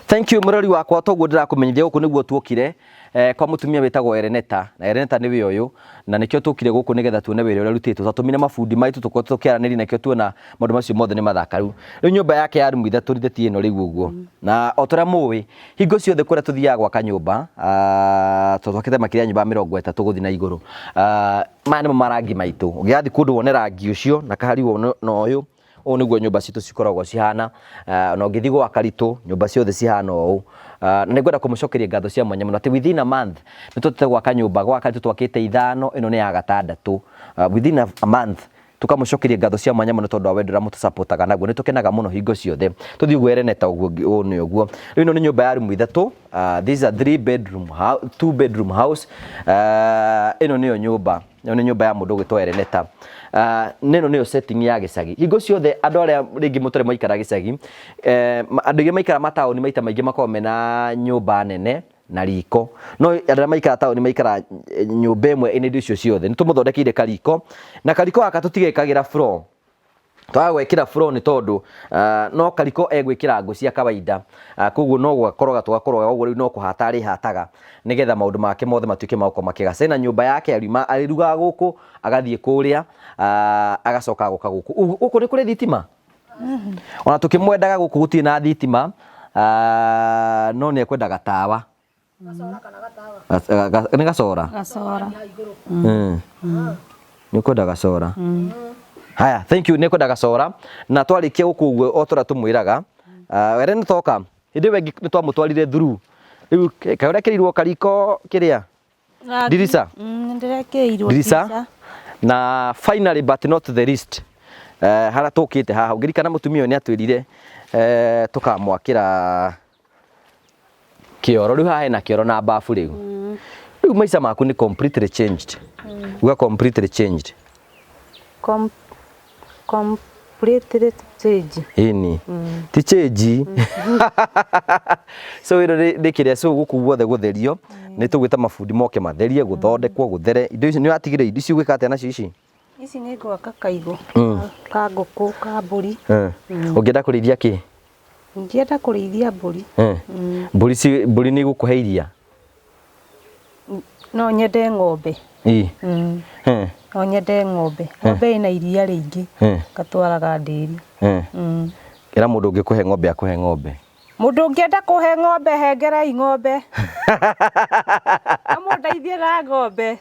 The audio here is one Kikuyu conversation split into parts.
Thank you mũrori wakwa, toguo ndĩrakũmenyithia gũkũ nĩguo tuokire kwa mũtumia wĩtagwo Ereneta, na Ereneta nĩwe ũyũ, na nĩkĩo tũkire gũkũ nĩgetha tuone wĩra ũrĩa arutĩtwo. Twatũmire mabundi maitũ tũkoretwo tũkĩaranĩria nakĩo tuona maũndũ macio mothe nĩ mathakaru. Rĩu nyũmba yake ya rumu ithatũ rithĩ ti ĩno rĩu ũguo. Na o ta ũrĩa mũĩ, hingo ciothe kũrĩa tũthiaga gwaka nyũmba, tondũ twakĩte makĩria ya nyũmba 30 gũthiĩ na igũrũ, maya nĩmo marangi maitũ. Ũngĩgathiĩ kũndũ wone rangi ũcio na kahari wone na ũyũ, Ũũ nĩguo nyũmba citũ cikoragwo cihana, na ũngĩthiĩ gwa Karitũ, nyũmba ciothe cihana ũũ. Na nĩngwenda kũmũcokeria ngatho cia mwanya mũno atĩ within a month nĩ tũhotete gwaka nyũmba, gwa Karitũ twakĩte ithano, ĩno nĩ ya gatandatũ. Within a month tũkamũcokeria ngatho cia mwanya mũno tondũ wa wendo ũrĩa mũtũcapotaga naguo, nĩ tũkenaga mũno hingo ciothe. Tũthiĩ ũguo Ereneta ũguo ũũ nĩ ũguo. Rĩu ĩno nĩ nyũmba ya rumu ithatũ, this is a three bedroom house, two bedroom house. Ĩno nĩyo nyũmba. Ĩno nĩ nyũmba ya mũndũ ũgwĩtwo Ereneta. Na ĩno nĩyo setting ya gĩcagi. Hingo ciothe andũ arĩa rĩngĩ mũtarĩ mwaikara gĩcagi, andũ aingĩ maikara mataũni maita maingĩ makoragwo mena nyũmba nene na riko. No andũ arĩa maikara taũni maikara nyũmba ĩmwe ĩna indo icio ciothe. Nĩ tũmũthondekeire kariko, na kariko gaka tũtigekagĩra floor. Twaga gwĩkĩra floor nĩ tondũ no kariko egwĩkĩra ngũ cia kawaida, koguo no gũgakoroga tũgakoroga, ũguo rĩu no kũhata arĩhataga nĩgetha maũndũ make mothe matuĩke ma gũkorwo makĩgaca. Ena nyũmba yake ariuma arĩrugaga gũkũ agathiĩ kũrĩa, agacoka agoka gũkũ. Gũkũ nĩ kũrĩ thitima? Ona tũkĩmwendaga gũkũ gũtirĩ na thitima, no nĩ ekwendaga tawa. Nĩ gacora? Gacora. Nĩ ũkwenda gacora? Haya, thank you, nĩ kwenda gacora. Na twarĩkia gũkũ ũguo o ta ũrĩa tũmwĩraga, were nĩ toka, hĩndĩ ĩyo ĩngĩ nĩ twamũtwarire through. Rĩu kaĩ ũrekĩrirwo kariko kĩrĩa? Ndirica? Nĩ ndĩrekĩrĩirwo ndirica. Na finally but not the least, harĩa tũkĩte haha, ũngĩririkana mũtumia ũyũ nĩ atwĩrire tũkamwakĩra kĩoro. Rĩu haha hena kĩoro na bafu rĩu. Rĩu maica maku nĩ completely changed. Uga completely changed. Completely change. Ĩni. Ti change. So ĩno nĩ kĩrĩa, so gũkũ guothe gũtherio nĩ tũgwĩta mabundi moke matherie, gũthondekwo gũthere. Indo ici nĩ ũratigire, indo ici ũgwĩka atĩa nacio ici? Ici nĩ ngwaka kaigũ ka ngũkũ, ka mbũri. Ũngĩenda kũrĩithia kĩ? Ingĩenda kũrĩithia mbũri. Mbũri ci mbũri nĩ igũkũhe iria? No nyende ng'ombe. Ĩ. No nyende ng'ombe. Ng'ombe ĩna iria rĩingĩ. Ngatwaraga ndĩri. Ĩra mũndũ ũngĩkũhe ng'ombe akũhe ng'ombe. Mũndũ ũngĩenda kũhe ng'ombe, hengerei ng'ombe. Amũndeithie na ng'ombe.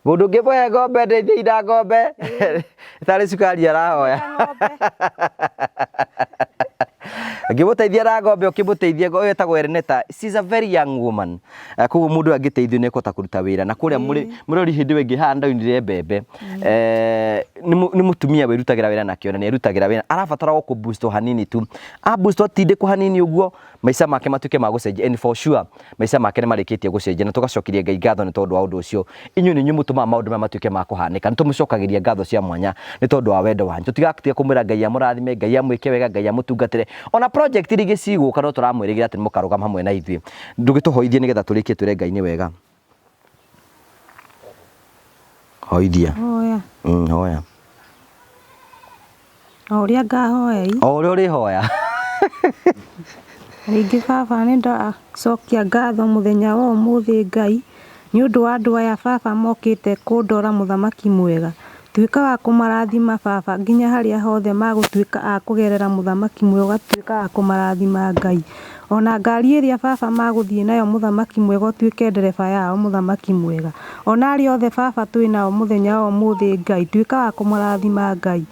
Mũndũ ũngĩmũhe ng'ombe, ndeithiai na ng'ombe. Tarĩ cukari arahoya. Ngĩmũteithia na ng'ombe, ũkĩmũteithia, ũyũ etagwo Erneta. She's a very young woman. Koguo mũndũ ũyũ angĩteithio nĩ ekũhota kũruta wĩra. Na kũrĩa mũrori hĩndĩ ĩyo ĩngĩ haha ndaunire mbembe. Nĩ mũtumia wĩrutagĩra wĩra na kĩo na nĩ erutagĩra wĩra. Arabatara o kũ boost hanini tu. A boost atindĩkwo hanini ũguo, maica make matuĩke ma gũcenjia, and for sure maica make nĩ marĩkĩtie gũcenjia, na tũgacokeria Ngai ngatho nĩ tondũ wa ũndũ ũcio. Inyuĩ nĩ inyuĩ mũtũmaga maũndũ maya matuĩke ma kũhanĩka. Nĩ tũmũcokagĩria ngatho cia mwanya nĩ tondũ wa wendo wanyu. Tũtigatiga kũmwĩra Ngai amũrathime, Ngai amwĩke wega, Ngai amũtungatĩre. Ona project iria ingĩ cigũka no tũramwĩrĩgĩra atĩ nĩ mũkarũgama hamwe na ithuĩ. Ndũgĩtũhoithie nĩgetha tũrĩkie twĩre Ngai nĩ wega. Hoithia. Hoya. Hoya. O ũrĩa ngahoya ii. O ũrĩa ũrĩhoya. Rĩngĩ baba nĩ ndacokia ngatho mũthenya wa ũmũthĩ Ngai, nĩ ũndũ wa andũ aya baba mokĩte kũndora mũthamaki mwega. Tuĩka wa kũmarathima baba nginya harĩa hothe magũtuĩka a kũgerera mũthamaki mwega ũgatuĩka wa kũmarathima Ngai. Ona ngari ĩrĩa baba magũthiĩ nayo mũthamaki mwega ũtuĩke ndereba yao mũthamaki mwega. Ona arĩa othe baba twĩ nao mũthenya wa ũmũthĩ Ngai tuĩka wa kũmarathima Ngai.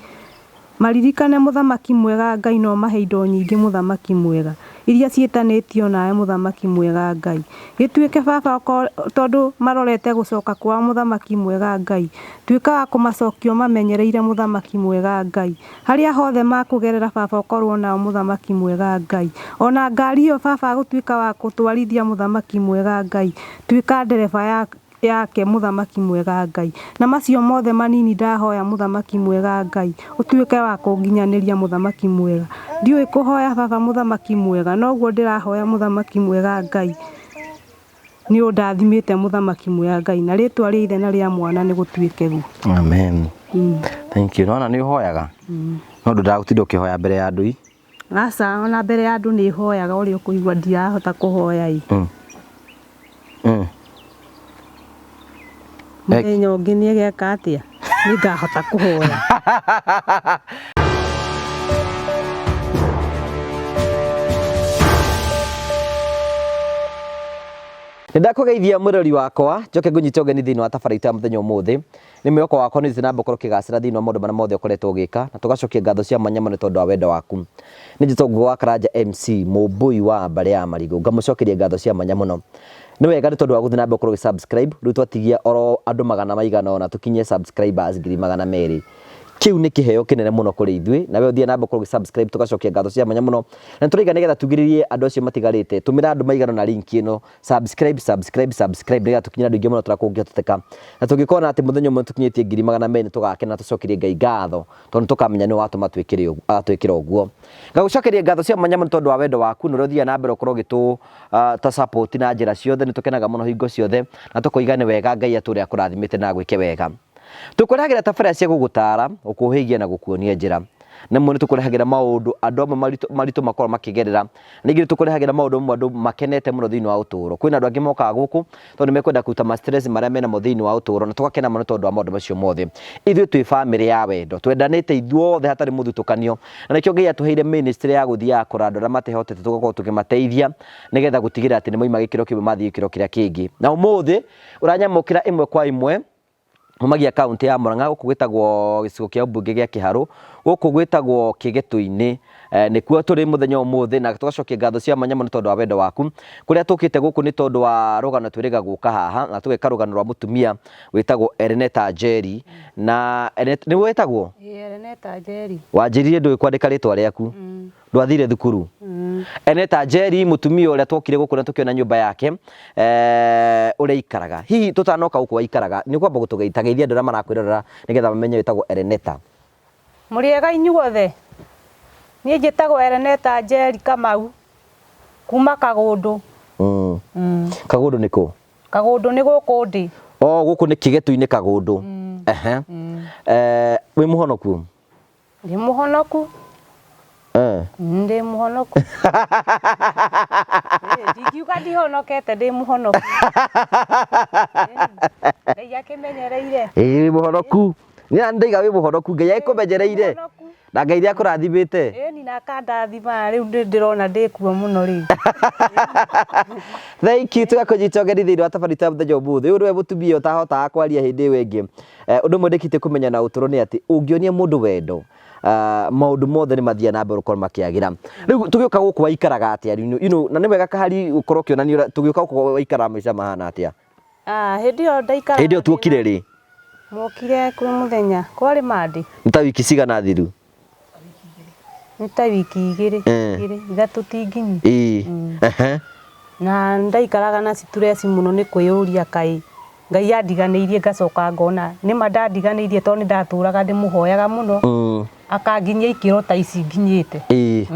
Maririkane mũthamaki mwega Ngai na ũmahe indo nyingĩ mũthamaki mwega iria ciĩtanĩtio nawe mũthamaki mwega Ngai. Gĩtuĩke baba tondũ marorete gũcoka kwao mũthamaki mwega Ngai. Tuĩka wa kũmacokia ũmamenyereire mũthamaki mwega Ngai. Harĩa hothe makũgerera baba ũkorwo nao mũthamaki mwega Ngai. Ona ngari ĩyo baba agũtuĩka wa gũtwarithia mũthamaki mwega Ngai. Tuĩka ndereba ya yake mũthamaki mwega Ngai. Na macio mothe manini ndahoya mũthamaki mwega Ngai, ũtuĩke wa kũnginyanĩria mũthamaki mwega. Ndiũĩ kũhoya baba mũthamaki mwega, noguo ndĩrahoya mũthamaki mwega Ngai, nĩ ũndathimĩte mũthamaki mwega Ngai, na rĩtwa rĩa ithe na rĩa mwana nĩ gũtuĩke guo. Amen. Thank you. Nona nĩ ũhoyaga? No ndũndagũtinda ũkĩhoya mbere ya andũ. Aca, ona mbere ya andũ nĩ hoyaga ũrĩa ũkũigua ndirahota kũhoya ĩ. Mũthenya ũngĩ nĩ egeka atĩa? Nĩ ngahota kũhoya. Nĩ ndakũgeithia mwĩrori wakwa, njoke ngũnyite ũgeni thĩinĩ wa tabarĩra itũ ya mũthenya ũmũthĩ. Nĩ mwĩhoko wakwa nĩ ũthiĩte na mbere gũkorwo ũkĩgacĩra thĩinĩ wa maũndũ marĩa mothe ũkoretwo ũgĩka, na tũgacokia ngatho cia mwanya mũno nĩ tondũ wa wendo waku. Nĩ njĩtwo Ngũgĩ wa Karanja MC, mũmbũi wa mbarĩ ya Marigũ. Ngamũcokeria ngatho cia mwanya mũno. Nĩ wega nĩ tondũ wa gũthiĩ na mbere gũkorwo ũgĩ subscribe, rĩu twatigia oro andũ magana maigana ũna tũkinyie subscribers 200,000. Kĩu nĩ kĩheo kĩnene mũno kũrĩ ithuĩ, na we ũthiĩ na mbere gũkorwo ũgĩ subscribe tũgacokia ngatho cia mwanya mũno. Na nĩ tũraiga nĩgetha tugĩrĩrie andũ acio matigarĩte, tũmĩra andũ maigana ũna link ĩno, subscribe, subscribe, subscribe nĩgetha tũkinyĩre andũ aingĩ mũno ta ũrĩa kũngĩhoteteka. Na tũngĩkona atĩ mũthenya ũmwe tũkinyĩtie 200,000 nĩ tũgakena tũcokerie Ngai ngatho, tondũ nĩ tũkamenya nĩwe watũma twĩkĩre ũguo, atwĩkĩre ũguo. Ngagũcokeria ngatho cia mwanya mũno tondũ wa wendo waku na ũrĩa ũthiaga na mbere ũkorwo ũgĩtũ ta support na njĩra ciothe, nĩ tũkenaga mũno hingo ciothe na tũkoiga nĩ wega Ngai atũre akũrathimĩte na agwĩke wega. Tũkũrehagĩra tabarĩra cia gũgũtaara, gũkũhĩgia na gũkuonia njĩra. Rĩmwe nĩ tũkũrehagĩra maũndũ andũ amwe maritũ, maritũ makoragwo makĩgerera. Rĩngĩ nĩ tũkũrehagĩra maũndũ mamwe andũ makenete mũno thĩinĩ wa ũtũũro. Kwĩna andũ angĩ mokaga gũkũ tondũ nĩ mekwenda kũruta ma stress marĩa menamo thĩinĩ wa ũtũũro na tũgakena mũno tondũ wa maũndũ macio mothe. Ithuĩ twĩ bamĩrĩ ya wendo, twendanĩte ithuothe hatarĩ mũthutũkanio. Na nĩkĩo Ngai atũheire ministry ya gũthiaga kũrora andũ arĩa matehotete tũgakorwo tũkĩmateithia nĩgetha gũtigĩrĩra atĩ nĩ mauma gĩkĩro kĩmwe mathiĩ gĩkĩro kĩrĩa kĩngĩ. Na ũmũthĩ ũranyamũkĩra ĩmwe kwa ĩmwe umagia kaunti ya Murang'a gũkũ gwĩtagwo gĩcigo kĩa ũmbunge gĩa Kĩharũ gũkũ gwĩtagwo Kĩgetũ-inĩ. Nĩkuo tũrĩ mũthenya ũmũthĩ na tũgacokia ngatho cia mwanya mũno tondũ wa wendo waku. Kũrĩa tũkĩte gũkũ nĩ tondũ wa rũgano twĩrĩga gũka haha na tũgeka rũgano rwa mũtumia wĩtagwo Erneta Njeri. Na nĩguo wĩtagwo? Ĩĩ Erneta Njeri. Wanjĩrire ndũĩ kwandĩka rĩtwa rĩaku. Ndwathire thukuru. Erneta Njeri mũtumia ũrĩa twokire gũkũ na tũkĩona nyũmba yake ũrĩa aikaraga. Hihi tũtanoka gũkũ aikaraga nĩ ũkwamba gũtũgeithia geithia andũ arĩa marakwĩrorera nĩgetha mamenye wĩtagwo Erneta. Mũrĩega inyuothe? Niĩ njĩtagwo Erneta Njeri Kamau kuma Kagũndũ. Kagũndũ nĩ kũ? Kagũndũ nĩ gũkũ ndĩ. Oh, gũkũ nĩ Kĩgetũ-inĩ Kagũndũ. Ehe. Wĩ mũhonoku? Ndĩ mũhonoku. Ndĩ mũhonoku. Ndingiuga ndihonokete, ndĩ mũhonoku. Ngai akĩmenyereire. Ĩĩ wĩ mũhonoku. Nĩ ndaiga wĩ mũhonoku, Ngai agĩkũmenyereire. Na Ngai nĩ akũrathimĩte. Ĩni na akandathima rĩu ndĩrona ndĩkuo mũno rĩu. Thank you tũgakũnyita ũgeni thĩinĩ wa tabarĩra ya mũthenya ũmũthĩ. Ũyũ nĩwe mũtumia ũtahotaga kwaria hĩndĩ ĩyo ĩngĩ. Ũndũ ũmwe ndĩkĩtie kũmenya na ũtũro nĩ atĩ ũngĩonia mũndũ wendo maũndũ mothe nĩ mathiaga na mbere gũkorwo makĩagĩra. Rĩu tũgĩũka gũkũ waikaraga atĩa? You know, na nĩ wega kahari ũkorwo ũkĩonania ũrĩa tũgĩũka gũkũ waikaraga maica mahana atĩa? Hĩndĩ ĩyo ndaikaraga Hĩndĩ ĩyo tuokire rĩ? Mwokire kwĩ mũthenya, kwarĩ Monday. Nĩ ta wiki cigana thiru? Nĩ ta wiki igĩrĩ, igĩrĩ, ithatũ ti nginyu. Ĩĩ. Ehe. Na ndaikaraga na stress mũno nĩ kwĩyũria kaĩ Ngai andiganĩirie ngacoka ngona nĩma ndandiganĩirie tondũ nĩ ndatũraga ndĩmũhoyaga mũno akanginyia ikĩro ta ici nginyĩte. Ĩĩ.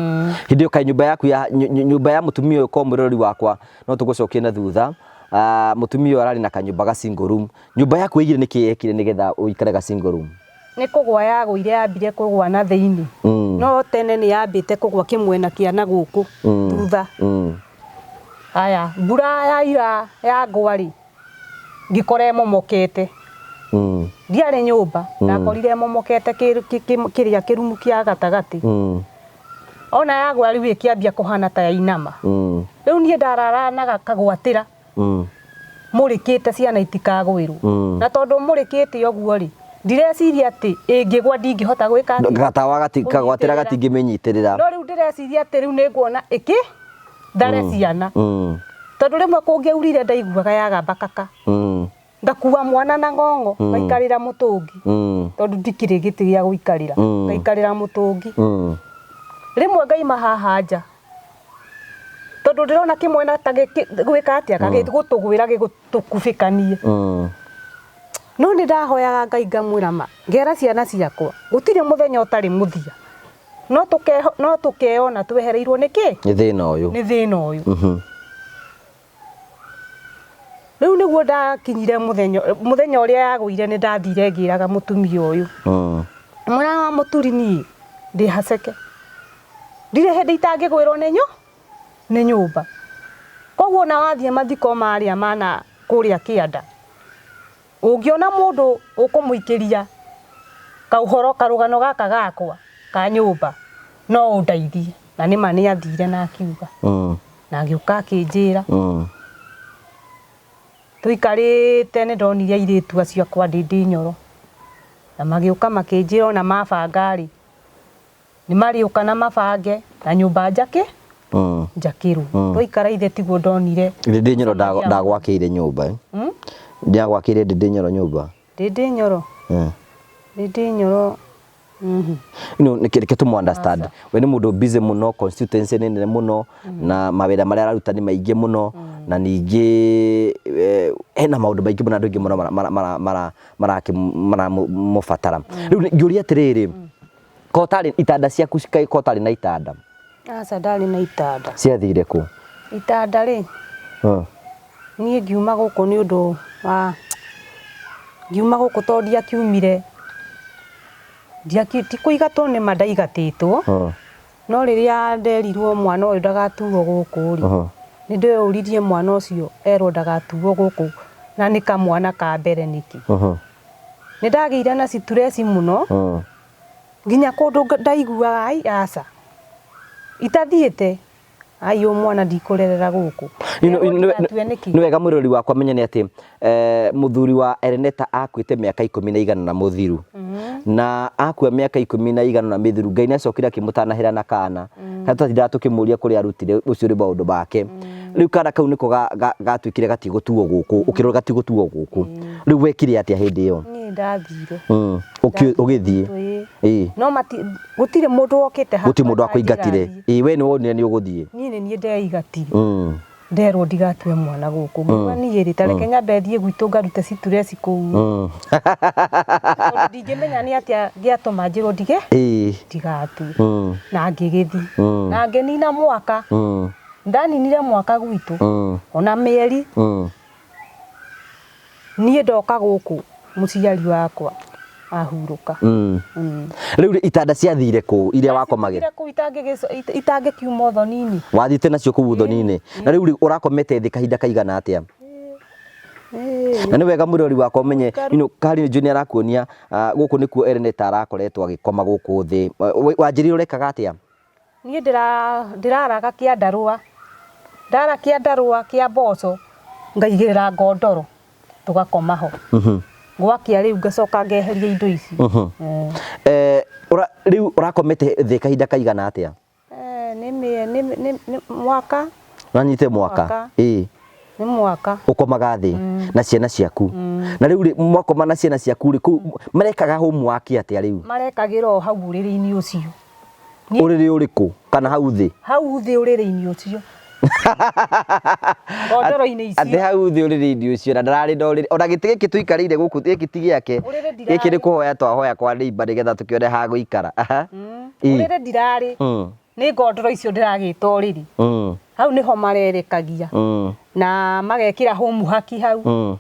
Hĩndĩ ĩyo kaĩ nyũmba yaku ya nyũmba ya mũtumia ũyũ ko mwĩroreri wakwa no tũgũcokie na thutha. Mũtumia ũyũ ararĩ na kanyũmba ga single room. Nyũmba yaku ĩigire nĩkĩ yekire nĩgetha ũikare ga single room? Nĩ kũgwa yagũire yambire kũgwa na thĩinĩ. No tene nĩ yambĩte kũgwa kĩmwena kĩa na gũkũ thutha. Haya, mbura ya ira yagwa rĩ, ngĩkora ĩmomokete. Ndiarĩ nyũmba, ndakorire ĩmomokete kĩrĩa kĩrumu kĩa gatagatĩ. Ona yagwa rĩu ĩkĩambia kũhana ta yainama. Rĩu niĩ ndararaga na kagwatĩra mũrĩkĩte ciana itikagwĩrwo. Na tondũ mũrĩkĩte ũguo rĩ, ndireciria atĩ ĩngĩgwa ndingĩhota gwĩka atĩa? Gatawa kagwatĩra gatingĩmĩnyitĩrĩra. No rĩu ndĩreciria atĩ rĩu nĩ nguona ĩkĩ thare ciana. Tondũ rĩmwe kũngĩaurire ndaiguaga yagamba kaka. Ngakua mwana na ng'ong'o ngaikarĩra mũtũngi. Tondũ ndikĩrĩ gĩtĩ gĩa gũikarĩra. Ngaikarĩra mũtũngi. Rĩmwe ngaima haha nja. Tondũ ndĩrona kĩmwena ta gwĩka atĩa gũtũgwĩra gĩgũtũkubĩkanie. No nĩ ndahoyaga Ngai ngamwĩra ma, ngera ciana ciakwa gũtirĩ mũthenya ũtarĩ mũthia. No tũkeyona twehereirwo nĩ kĩ? Nĩ thĩna ũyũ. Nĩ thĩna ũyũ. Rĩu nĩguo ndakinyire mũthenya mũthenya ũrĩa yagũire nĩ ndathire ngĩraga mũtumia ũyũ. Mwĩraga wa mũturi niĩ ndĩ haceke. Ndirĩ hĩndĩ itangĩgwĩrwo nĩ nyũ nĩ nyũmba. Koguo ona wathiĩ mathiko marĩa mana kũrĩa kĩanda, ũngĩona mũndũ ũkũmũikĩria kaũhoro karũgano gaka gakwa ka nyũmba, no ũndeithie. Na nĩma nĩ athire na akiuga. Na agĩũka akĩnjĩra. Tũikarĩte nĩ ndonire airĩtu acio akwa ndĩndĩ nyoro. Na magĩũka makĩnjĩra ona mabanga rĩ, nĩ marĩũka na mabange na nyũmba njakĩ njakĩrwo. Twaikara ithe tiguo ndonire. Ndĩndĩ Nyoro ndagwakĩire nyũmba eh? Ndagwakĩire Ndĩndĩ Nyoro nyũmba? Ndĩndĩ Nyoro? Ndĩndĩ Nyoro. You know, nĩkĩ tũmũ understand. We nĩ mũndũ busy mũno, constituency nĩ nene mũno, na mawĩra marĩa araruta nĩ maingĩ mũno, na ningĩ hena maũndũ maingĩ mũno andũ aingĩ mũno maramũbatara. Rĩu ngĩũria atĩrĩrĩ, ko ũtarĩ itanda ciaku ko ũtarĩ na itanda? Aca ndarĩ na itanda. Ciathire kũ? Itanda rĩ, niĩ ngiuma gũkũ nĩ ũndũ wa, ngiuma gũkũ tondũ ndiakiumire, ti kũigatwo nĩ ma ndaigatĩtwo, no rĩrĩa nderirwo mwana ũyũ ndagatuo gũkũ rĩ, nĩ ndeyũririe mwana ũcio erwo ndagatuo gũkũ na nĩ kamwana ka mbere nĩkĩ. Nĩ ndagĩire na stress mũno, nginya kũndũ ndaiguaga ai aca, itathiĩte, ai ũyũ mwana ndikũrerera gũkũ. Nĩ wega mwĩrori wakwa menye nĩ atĩ mũthuri wa Ereneta akuĩte mĩaka ikũmi na igana na mũthiru. Na akua mĩaka ikũmi na igana na mĩthiru, Ngai nĩ acokire akĩmũtanahĩra na kana. Karĩa twatindaga tũkĩmũria kũrĩa arutire ũcio nĩ maũndũ make. Rĩu kana kau nĩko gatuĩkire gatigũtuo gũkũ, ũkĩrwo gatigũtuo gũkũ. Rĩu wekire atĩa hĩndĩ ĩyo? Niĩ ndathire. Ũgĩthiĩ? Ĩĩ. No gũtirĩ mũndũ wokĩte hakwa. Gũtirĩ mũndũ wakũingatire. Ĩĩ, we nĩ wonire nĩ ũgũthiĩ. Niĩ nĩ niĩ ndeigatire. Nderwo ndigatue mwana gũkũ. Ngiuga niĩ rĩ, ta reke nyambe thiĩ gwitũ ngarute stress kũu. Tondũ ndingĩmenya nĩ atĩa gĩatũma njĩrwo ndige ndigatue. Na ngĩgĩthiĩ. Na ngĩnina mwaka. Ndaninire mwaka gwitũ. Ona mĩeri. Niĩ ndoka gũkũ mũciari wakwa ahurũka. Rĩu itanda ciathire kũ iria wakomagĩra? Kũu itangĩkiuma ũthoni-inĩ. Wathiĩte nacio kũu ũthoni-inĩ. Na rĩu ũrakomete thĩ kahinda kaigana atĩa? Na nĩ wega mwĩrori wakwa ũmenye, you know, Kari nĩ arakuonia gũkũ nĩkuo Ereneta arakoretwo agĩkoma gũkũ thĩ. Wanjĩrire ũrekaga atĩa? Niĩ ndĩraraga kĩandarũa, ndara kĩandarũa kĩa mboco ngaigĩrĩra ngondoro tũgakoma ho. Gwakĩa rĩu ngacoka ngeheria indo ici. Rĩu ũrakomete thĩ kahinda kaigana atĩa? Nĩ mwaka. Ũranyitĩte mwaka? Ĩĩ. Nĩ mwaka. Ũkomaga thĩ na ciana ciaku. Na rĩu rĩ, mwakoma na ciana ciaku rĩ, kũu marekaga homework atĩa rĩu? Marekagĩra o hau ũrĩrĩ-inĩ ũcio. Ũrĩrĩ ũrĩkũ kana hau thĩ? Hau thĩ ũrĩrĩ-inĩ ũcio. Ngondoro-inĩ icio. Atĩ hau thĩ ũrĩrĩ-inĩ ũcio na ndararĩ na ũrĩrĩ. Ona gĩtĩ gĩkĩ tũikarĩire gũkũ gĩkĩ ti gĩake. Gĩkĩ nĩ kũhoya twahoya kwa neighbor nĩgetha tũkĩone ha gũikara. Ũrĩrĩ ndirarĩ. Nĩ ngondoro icio ndĩragĩta ũrĩrĩ. Hau nĩho marerekagia. Na magekĩra homework hau.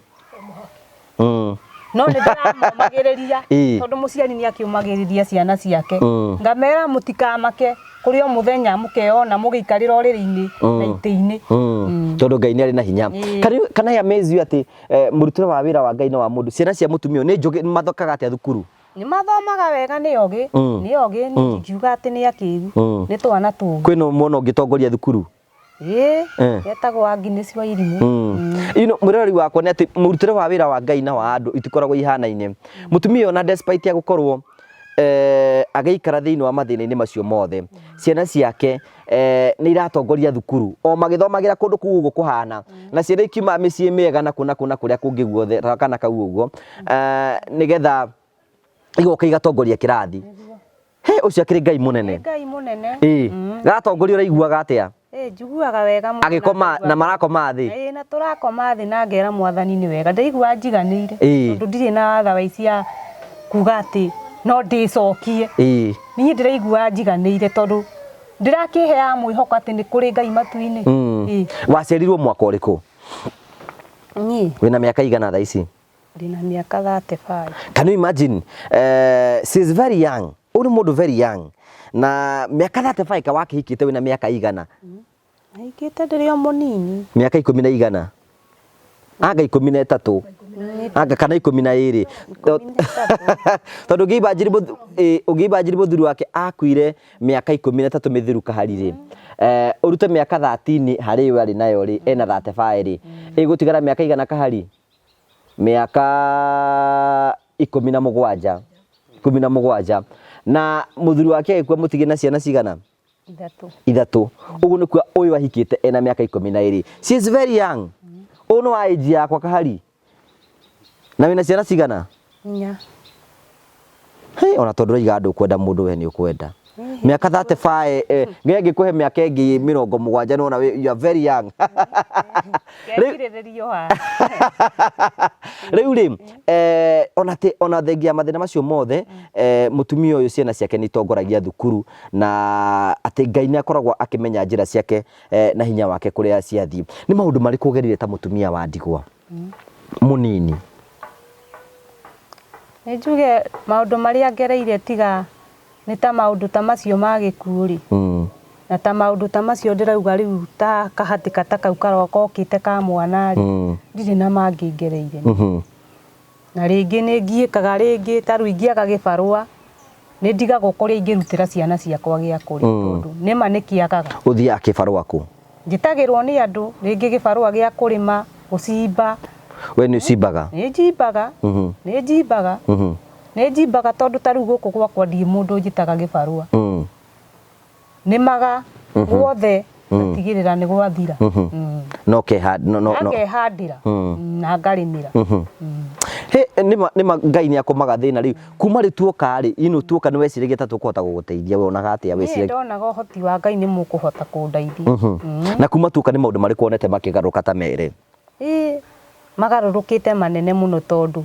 No nĩ ndĩramomagĩrĩria tondũ mũciari nĩ akĩũmagĩrĩria ciana ciake. Ngamera mũtikamake kũrĩ o mũthenya mũkeyona mũgĩikarĩra ũrĩrĩ-inĩ na itĩ-inĩ. Tondũ Ngai nĩ arĩ na hinya. Can I amaze you atĩ mũrutĩre wa wĩra wa Ngai na wa mũndũ, ciana cia mũtumia ũyũ nĩ njũgĩ, mathokaga atĩa thukuru? Nĩ mathomaga wega, nĩ ogĩ, nĩ ogĩ, niĩ ndingiuga atĩ nĩ akĩgu, nĩ twana tũgĩ. Kwĩna mwana ũngĩtongoria thukuru? Ĩĩ, etagwo Agnes wa Irimũ. You know, mwĩroreri wakwa nĩ atĩ mũrutĩre wa wĩra wa Ngai na wa andũ itikoragwo ihanaine. Mũtumia ũyũ ona despite ya gũkorwo agĩikara thĩinĩ wa mathĩna-inĩ macio mothe, ciana ciake nĩ iratongoria thukuru o magĩthomagĩra kũndũ kũu ũguo kũhana, na ciana ikiuma mĩciĩ mĩega na kũ na kũ na kũrĩa kũngĩ guothe ta kana kau ũguo, nĩgetha igoka igatongoria kĩrathi. He ũcio akĩrĩ Ngai mũnene. Ngai mũnene. Ĩĩ. Gatongoria ũraiguaga atĩa? Ĩĩ njiguaga wega mũno. Agĩkoma na marakoma thĩ. Ĩĩ na tũrakoma thĩ na ngera mwathani nĩ wega. Ndĩraigua njiganĩire. Tondũ ndirĩ na otherwise ya kuga atĩ no ndĩcokie. Ĩĩ. Niĩ ndĩraigua njiganĩire tondũ ndĩrakĩheaga mwĩhoko atĩ nĩ kũrĩ Ngai matu-inĩ. Ĩĩ. Waciarirwo mwaka ũrĩkũ? Niĩ. Wĩna mĩaka igana thaa ici? Ndĩna mĩaka 35. Can you imagine? She's very young. Ũyũ nĩ mũndũ very young na mĩaka 35 ka wakĩhikĩte wĩna mĩaka igana? Ahikĩte ndĩrĩ o mũnini. Mĩaka ikũmi na igana anga 13 anga kana 12, tondũ ũngĩimbanjiri mũthuri wake akuire mĩaka 13 mĩthiru kahari rĩ, ũrute mĩaka 13 harĩ ĩyo arĩ nayo rĩ, ena 35 rĩ, ĩgũtigara mĩaka igana kahari? Mĩaka 17, 17. Na mũthuri wake agĩkua mũtige na ciana cigana? Ithatũ. Ithatũ. Ũguo nĩ kuga ũyũ ahikĩte ena mĩaka 12. She is very young. Ũyũ nĩ wa age yakwa kahari. Na wĩna ciana cigana? Inya. Hey, ona tondũ ũraiga ndũkwenda mũndũ we nĩ ũkwenda. Mĩaka 35 ngai angĩkũhe mĩaka ĩngĩ 70 nĩwona you are very young. Ngirĩrĩrio haha. Rĩu rĩ, ona te, ona thengia ya mathĩna macio mothe, mũtumia ũyũ ciana ciake nĩ itongoragia thukuru, na atĩ Ngai nĩ akoragwo akĩmenya njĩra ciake na hinya wake kũrĩa ciathiĩ. Nĩ maũndũ marĩkũ ũgerire ta mũtumia wa ndigwa mũnini? Nĩ njuge maũndũ marĩa ngereire tiga nĩ ta maũndũ ta macio ma gĩkuũ rĩ, na ta maũndũ ta macio ndĩrauga rĩu ta kahatĩka ta kau karokokĩte ka mwana rĩ, ndirĩ na mangĩ ngereire. Na rĩngĩ nĩ ngiĩkaga rĩngĩ ta rĩu ingĩaga gĩbarũa nĩ ndigagwo kũrĩa ingĩrutĩra ciana ciakwa gĩa kũrĩa, tondũ nĩma nĩ kĩagaga. Ũthiaga kĩbarũa kũ? Njĩtagĩrwo nĩ andũ rĩngĩ gĩbarũa gĩa kũrĩma, gũcimba. We nĩ ũcimbaga? Nĩ njimbaga, nĩ njimbaga. Nĩ njimbaga tondũ ta rĩu gũkũ gwakwa ndirĩ mũndũ ũnjĩtaga gĩbarũa. Nĩmaga guothe ngatigĩrĩra nĩ gwathira. No no no Na ngehandĩra na ngarĩmĩra. He nĩma nĩma Ngai nĩ akũmaga thĩna rĩu. Kuma rĩ tuoka rĩ, ino tuoka nĩ weciragia ta tũkũhota gũgũteithia, we onaga atĩa Niĩ weciragia? ndonaga ũhoti wa Ngai nĩ mũkũhota kũndeithia. Na kuma tuoka nĩ maũndũ marĩkũ wonete makĩgarũrũka ta merĩ? Ĩĩ magarũrũkĩte manene mũno tondũ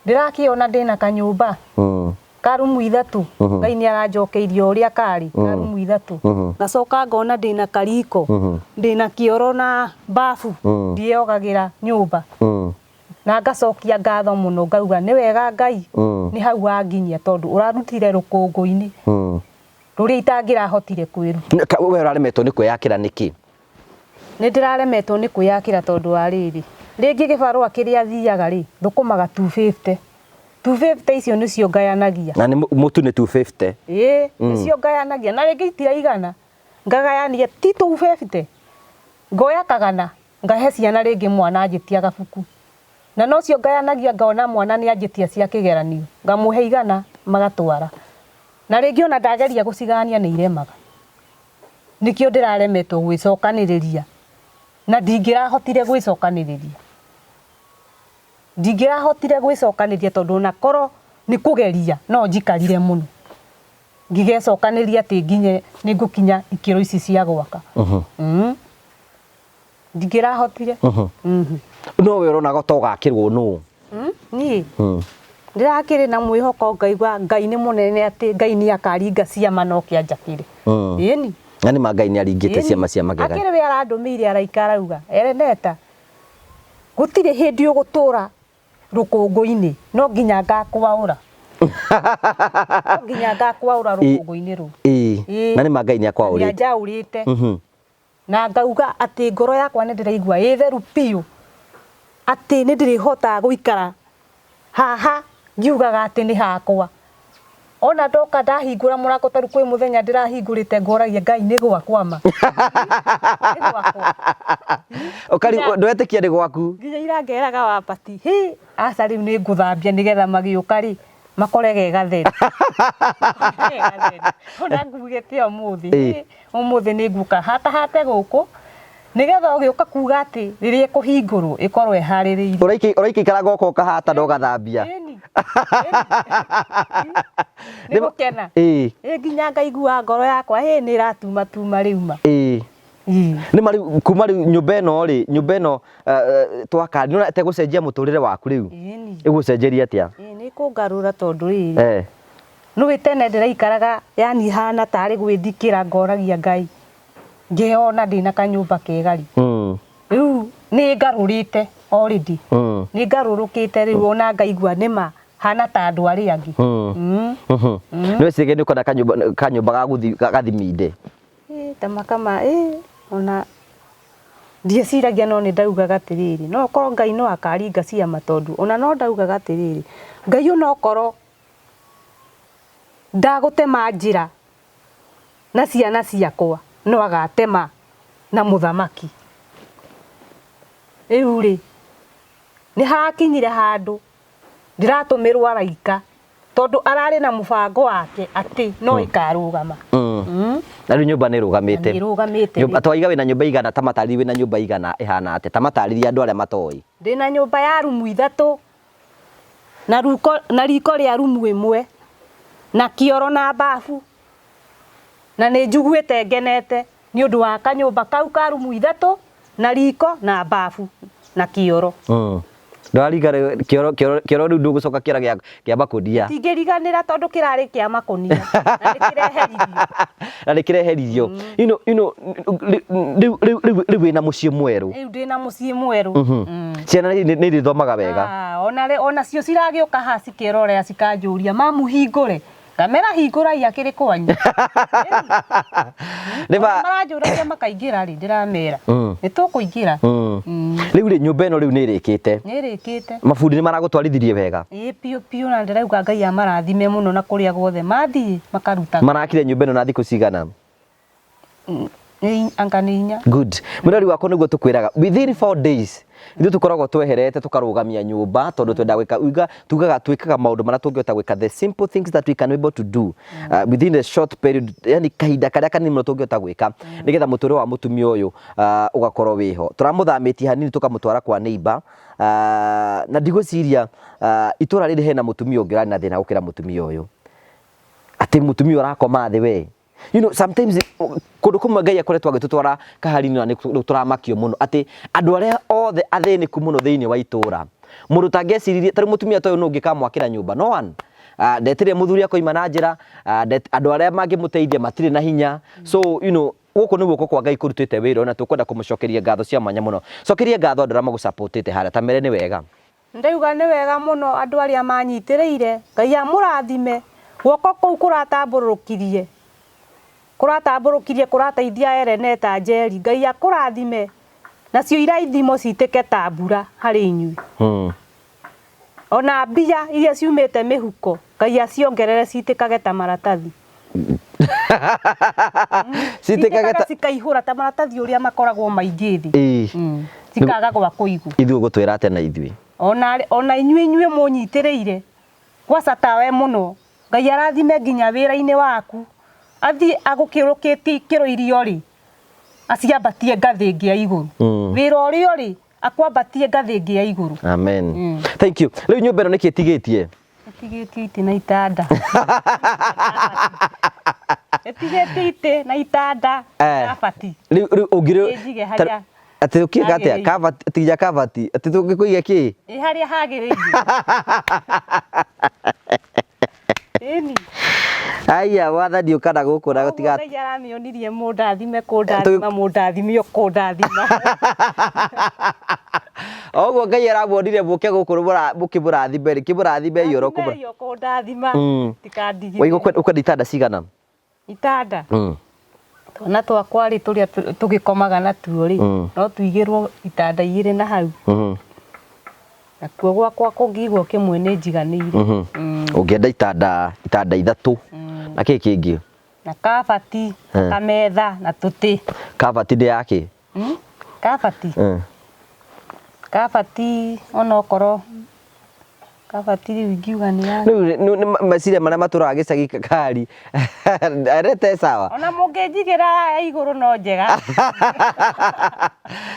ndĩrakĩona ndĩna kanyũmba ka rumu ithatũ, Ngai nĩ aranjokeirie ũrĩa karĩ ka rumu ithatũ, ngacoka ngona ndĩna kariko, ndĩna kĩoro na bafu, ndiĩyogagĩra nyũmba, na ngacokia ngatho mũno ngauga nĩ wega Ngai nĩ hau wanginyia tondũ ũrarutire rũkũngũ-inĩ rũrĩa itangĩrahotire kwĩruta. We ũraremetwo nĩ kwĩyakĩra nĩkĩ? Nĩ ndĩraremetwo nĩ kwĩyakĩra tondũ wa rĩrĩ, rĩngĩ gĩbarũa kĩrĩa thiaga rĩ, thũkũmaga 250. 250 icio nĩcio ngayanagia. Na nĩ mũtu nĩ 250? Ĩĩ, nĩcio ngayanagia na rĩngĩ itiraigana, ngagayania ti 250, ngoya kagana ngahe ciana rĩngĩ mwana anjĩtia gabuku. Na nocio ngayanagia ngona mwana nĩ anjĩtia cia kĩgeranio, ngamũhe igana magatwara. Na rĩngĩ ona ndageria gũcigayania nĩ iremaga. Nĩkĩo ndĩraremetwo gwĩcokanĩrĩria na ndingĩrahotire gwĩcokanĩrĩria. Ndingĩrahotire gwĩcokanĩria tondũ ona korwo nĩ kũgeria no njikarire mũno. Ngĩgecokanĩria atĩ nginye nĩ ngũkinya ikĩro ici cia gwaka. Ndingĩrahotire. No we ũronaga ta ũgakĩrwo nũ? Niĩ ndĩrakĩrĩ na mwĩhoko ngaigua Ngai nĩ mũnene atĩ Ngai nĩ akaringa ciama no kĩanjakĩre. Ĩni. Na nĩ ma Ngai nĩ aringĩte ciama cia magegania. Akĩrĩ we arandũmĩire araika arauga Ereneta gũtirĩ hĩndĩ ũgũtũra rũkũngũ-inĩ no nginya ngakwaũra. No nginya ngakwaũra rũkũngũ-inĩ rũu. Ĩĩ. Na nĩ ma Ngai nĩ akwaũrĩte. Nĩ anjaũrĩte. Na ngauga atĩ ngoro yakwa nĩ ndĩraigua ĩ theru biũ atĩ nĩ ndĩrĩhotaga gũikara haha ngiugaga atĩ nĩ hakwa. Ona ndoka ndahingũra mũrango ta rĩu kwĩ mũthenya ndĩrahingũrĩte ngoragia Ngai nĩ gwakwa ma. Nĩ gwakwa. Ũkari ndwetĩkia nĩ gwaku. Nginya irangeraga wambati. Hi, aca rĩu nĩ ngũthambia nĩgetha magĩũka rĩ makore ge gatheru. Ona ngugĩte ũmũthĩ. Ũmũthĩ nĩ nguka hatahate gũkũ nĩgetha ũgĩũka kuga atĩ rĩrĩa ĩkũhingũrwo ĩkorwo ĩharĩrĩirio. Ũraikara goka ũkahata na ũgathambia. Ĩni. Nĩ gũkena. Ĩĩ. Ĩ nginya ngaigua ngoro yakwa ĩ nĩ ĩratumatuma rĩu ma. Ĩĩ. Nĩ ma rĩu kuma rĩu nyũmba ĩno rĩ, nyũmba ĩno twaka nĩ ũrona ta ĩgũcenjia mũtũrĩre waku rĩu? Ĩni. Ĩgũcenjeria atĩa? Ĩ nĩ ĩkũngarũra tondũ rĩrĩ. Nĩũĩ tene ndĩraikaraga yani hana tarĩ gwĩthikĩra ngoragia Ngai ngeyona ndĩna kanyũmba kega rĩ. Rĩu nĩ ngarũrĩte already. Nĩ ngarũrũkĩte rĩu ona ngaigua nĩma Hana ta andũ arĩa angĩ. Nĩ weciragia nĩ ũkona kanyũmba ga gũthi gathiminde? Ĩ, ta makama ĩ, ona ndieciragia, no nĩ ndaugaga atĩrĩrĩ, no okorwo Ngai no akaringa ciama, tondũ ona no ndaugaga atĩrĩrĩ, Ngai ona okorwo ndagũtema njĩra na ciana ciakwa, no agatema na mũthamaki. Rĩu rĩ, nĩ hakinyire handũ ndĩratũmĩrwo araika, tondũ ararĩ na mũbango wake atĩ no ĩkarũgama. Na rĩu nyũmba nĩ ĩrũgamĩte. Nĩ ĩrũgamĩte. Twaiga wĩna nyũmba igana, ta matarĩrie wĩna nyũmba igana ĩhana atĩa, ta matarĩrie andũ arĩa matoĩ. Ndĩna nyũmba ya rumu 3 na ruko na riko rĩa rumu 1 na kĩoro na bafu, na nĩ njiguĩte ngenete nĩ ũndũ wa kanyũmba kau ka rumu 3 na riko na bafu na kĩoro. Ndũraringa kĩoro, kĩoro, kĩoro rĩu ndũgũcoka kĩoro kĩa makũnia. Ndingĩriganĩra tondũ kĩrarĩ kĩa makũnia na nĩ kĩreheririo. Na nĩ kĩreheririo. You know, rĩu wĩna mũciĩ mwerũ. Rĩu ndĩna mũciĩ mwerũ. Ciana nĩ irĩthomaga wega. Ah, ona cio ciragĩũka haha cikĩrorera, cikanjũria, "Mamu, hingũre?" Ngamera, "Hingũrai, akĩrĩ kwanyu." Nĩ ma- Maranjũragia makaingĩra rĩ, ndĩramera nĩ tũkũingĩra. Rĩu rĩ, nyũmba ĩno rĩu nĩ ĩrĩkĩte. Nĩ ĩrĩkĩte. Mabundi nĩ maragũtwarithirie wega. Ĩĩ, biũ biũ, na ndĩrauga Ngai amarathime mũno na kũrĩa guothe mathiĩ makaruta. Marakire nyũmba ĩno na thikũ cigana? Nĩ anga nĩ 4. Good. Mwĩrori wakwa, nĩguo tũkwĩraga, within 4 days ithuĩ tũkoragwo tweherete tũkarũgamia nyũmba, tondũ twenda gwĩka uga tugaga twĩkaga maũndũ marĩa tũngĩhota gwĩka, the simple things that we can able to do within a short period, yani kahinda karĩa kanini mũno tũngĩhota gwĩka nĩgetha mũtũrĩre wa mũtumia ũyũ ũgakorwo wĩho. Tũramũthamĩtie hanini tũkamũtwara kwa neighbor, na ndigwĩciria itũra rĩrĩ hena mũtumia ũngĩ ũrarĩ na thĩna gũkĩra mũtumia ũyũ, atĩ mũtumia ũrakoma thĩ we. Sometimes kũndũ kũmwe Ngai akoretwo agĩtũtwara kahari-inĩ na nĩ tũramakio mũno atĩ andũ arĩa othe athĩnĩku mũno thĩinĩ wa itũra, mũndũ tangĩeciririe tarĩu mũtumia ta ũyũ nũ ũngĩkamwakĩra nyũmba? No one. Ndetĩrire mũthuri akoima na njĩra, andũ arĩa mangĩmũteithia matirĩ na hinya. So gũkũ nĩ guoko kwa Ngai kũrutĩte wĩra, na tũkwenda kũmũcokeria ngatho cia mwanya mũno. Cokeria ngatho andũ arĩa magũsupportĩte harĩa, ta mere nĩ wega. Ndauga nĩ wega mũno andũ arĩa manyitĩrĩire, Ngai amũrathime, guoko kũu kũratambũrũkirie, kũratambũrũkirie kũrateithia Ereneta Njeri, Ngai akũrathime, nacio irathimo citĩke ta mbura harĩ inyuĩ. Ona mbia iria ciumĩte mĩhuko, Ngai aciongerere citĩkage ta maratathi. Citĩkage ta cikaihũra ta maratathi ũrĩa makoragwo maingĩ thĩ. Cikaga gwa kũigwo. Ithuĩ ũgũtwĩra atĩa na ithuĩ? Ona inyuĩ mũnyitĩrĩire gwaca tawe mũno, Ngai arathime nginya wĩra-inĩ waku, athiĩ agũkĩrũkĩtie ikĩro iria ũrĩ, aciambatie ngathĩ ĩngĩ ya igũrũ. Wĩra ũrĩa ũrĩ akwambatie ngathĩ ĩngĩ ya igũrũ. Amen. Thank you. Rĩu nyũmba ĩno nĩkĩ ĩtigĩtie? Ĩtigĩtie itĩ na itanda. Ĩtigĩtie itĩ na itanda. Kabati. Rĩu ũngĩrĩ Ĩnjige harĩa atĩ ũkĩga atĩa? hagĩrĩire. Kabati, tiga kabati, atĩ tũngĩkũiga kĩ? Ĩ, harĩa hagĩrĩire. Ĩni. Aya, wathani ũkana gũkũ na Ũguo gũtiga Ngai aramĩonirie mũndathime, kũndathima, mũndathime, o kũndathima. O ũguo Ngai aramuonire mũke gũkũ mũkĩmũrathime rĩ, kĩmũrathime oro kũmũra. Rathimei o kũndathima. Tikandigithĩrie. Waigua ũkwenda itanda cigana? Itanda. Twana twakwa rĩ, tũrĩa tũgĩkomaga natuo rĩ, no tũigĩrwo itanda 2 na hau. Nakuo gwakwa kũngĩigwo kĩmwe nĩ njiganĩire. Ũngĩenda itanda 3 na kĩ kĩngĩ? Na kabati, na kametha, na tũtĩ. Kabati nĩ yakĩ? Kabati. Kabati onokorwo kabati rĩu ingiuga nĩ ya Rĩu nĩ meciria marĩa matũraga gĩcagi kari arete sawa. Ona mũngĩnjigĩra ya igũrũ no njega.